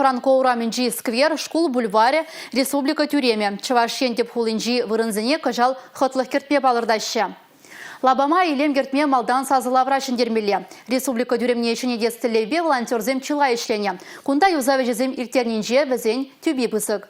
Франко урамӗнчи сквер, шкул бульварӗ, республика тӳремӗ. Чӑваш Ен тӗп хулинчи вырӑнсене кӑҫал хӑтлӑх кӗртме палӑртаҫҫӗ. Лапама илем кӗртме малтан сасӑлавра ҫӗнтермелле. Республика тӳремне ҫӗнетес тӗллевпе волонтерсем чылай ӗҫленӗ. Кунта юсав ӗҫӗсем ирттернинче вӗсен тӳпи пысӑк.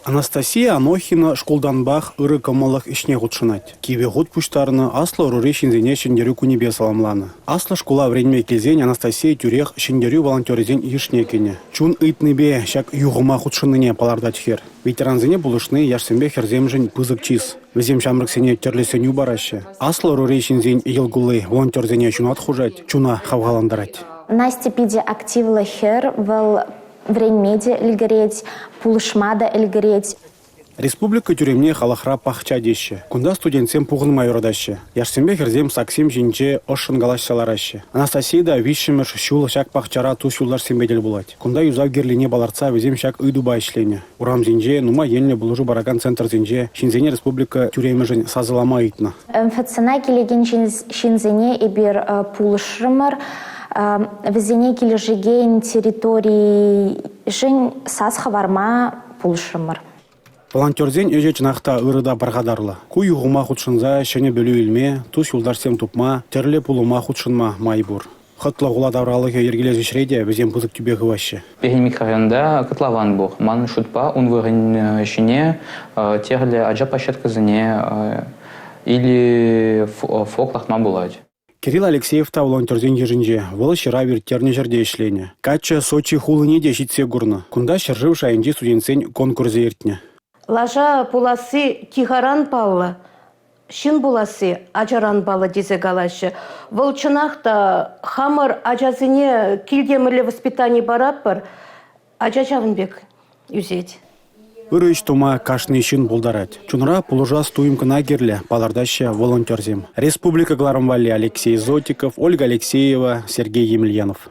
Анастасия Анохина шкултанпах ырӑ кӑмӑллӑх ӗҫне хутшӑнать. Кивӗ хут пуҫтарнӑ, аслӑ ӑрури ҫынсене Ҫӗнтерӳ кунӗпе саламланӑ. Аслӑ шкула вӗренме килсен Анастасия тӳрех Ҫӗнтерӳ волонтерӗсен йышне кӗнӗ. Чун ыйтнипе ҫак юхӑма хутшӑннине палӑртать хӗр. Ветерансене пулӑшни яшсемпе хӗрсемшӗн пысӑк чыс. Вӗсем ҫамрӑксене тӗрлӗ сӗнӳ параҫҫӗ. Аслӑ ӑрури ҫынсен йӑл кулли волонтерсене ҫунат хушать, чуна хавхалантарать. Настя питӗ активлӑ хӗр, вӑл Вӗренме те ӗлкӗрет, пулӑшма та ӗлкӗрет. Республика тӳремне халӑхра пахча теҫҫӗ. Кунта студентсем пухӑнма юратаҫҫӗ. Яшсемпе хӗрсем саксем ҫинче ӑшшӑн калаҫса лараҫҫӗ. Анастасия та виҫҫӗмӗш ҫул ҫак пахчара тус-юлташсемпе тӗл пулать. Кунта юсав кирлине палӑртса вӗсем ҫак ыйтупа ӗҫленӗ. Урамсенче, нумай енлӗ пулӑшу паракан центрсенче ҫынсене республика тӳремӗшӗн сасӑлама ыйтнӑ. МФЦна килекен ҫынсене эпир пулӑшрӑмӑр. Вӗсене килӗшекен территоришӗн сас хӑварма пулӑшрӑмӑр. Волонтерсен ӗҫӗ чӑнах та ырӑ та пархатарлӑ. Ку юхӑма хутшӑнса ҫӗнӗ пӗлӳ илме, тус-юлташсем тупма, тӗрлӗ пулӑма хутшӑнма май пур. Хӑтлӑ хула тавралӑхӗ йӗркелес ӗҫре те вӗсем пысӑк тӳпе хываҫҫӗ. Пирӗн микрорайонта котлован пур. Ман шутпа, ун вырӑн ҫине тӗрлӗ ача площадкӑсене или фок лартма пулать. Кирилл Алексеев та волонтерсен йышӗнче. Вӑл ҫырав ирттернӗ ҫӗрте ӗҫленӗ. Каччӑ Сочи хулине те ҫитсе курнӑ. Кунта ҫӗршыв шайӗнчи студентсен конкурсӗ иртнӗ. Лаша пуласси тихаран паллӑ, ҫын пуласси ачаран паллӑ тесе калаҫҫӗ. Вӑл чӑнах та хамӑр ачасене килте мӗнле воспитани паратпӑр, ача ҫавӑн пек ӳсет. Ырӑ ӗҫ тума кашни ҫын пултарать. Чунра пулӑшас туйӑм кӑна кирлӗ, палӑртаҫҫӗ волонтерсем. Республика кӑларӑм валли Алексей Зотиков, Ольга Алексеева, Сергей Емельянов.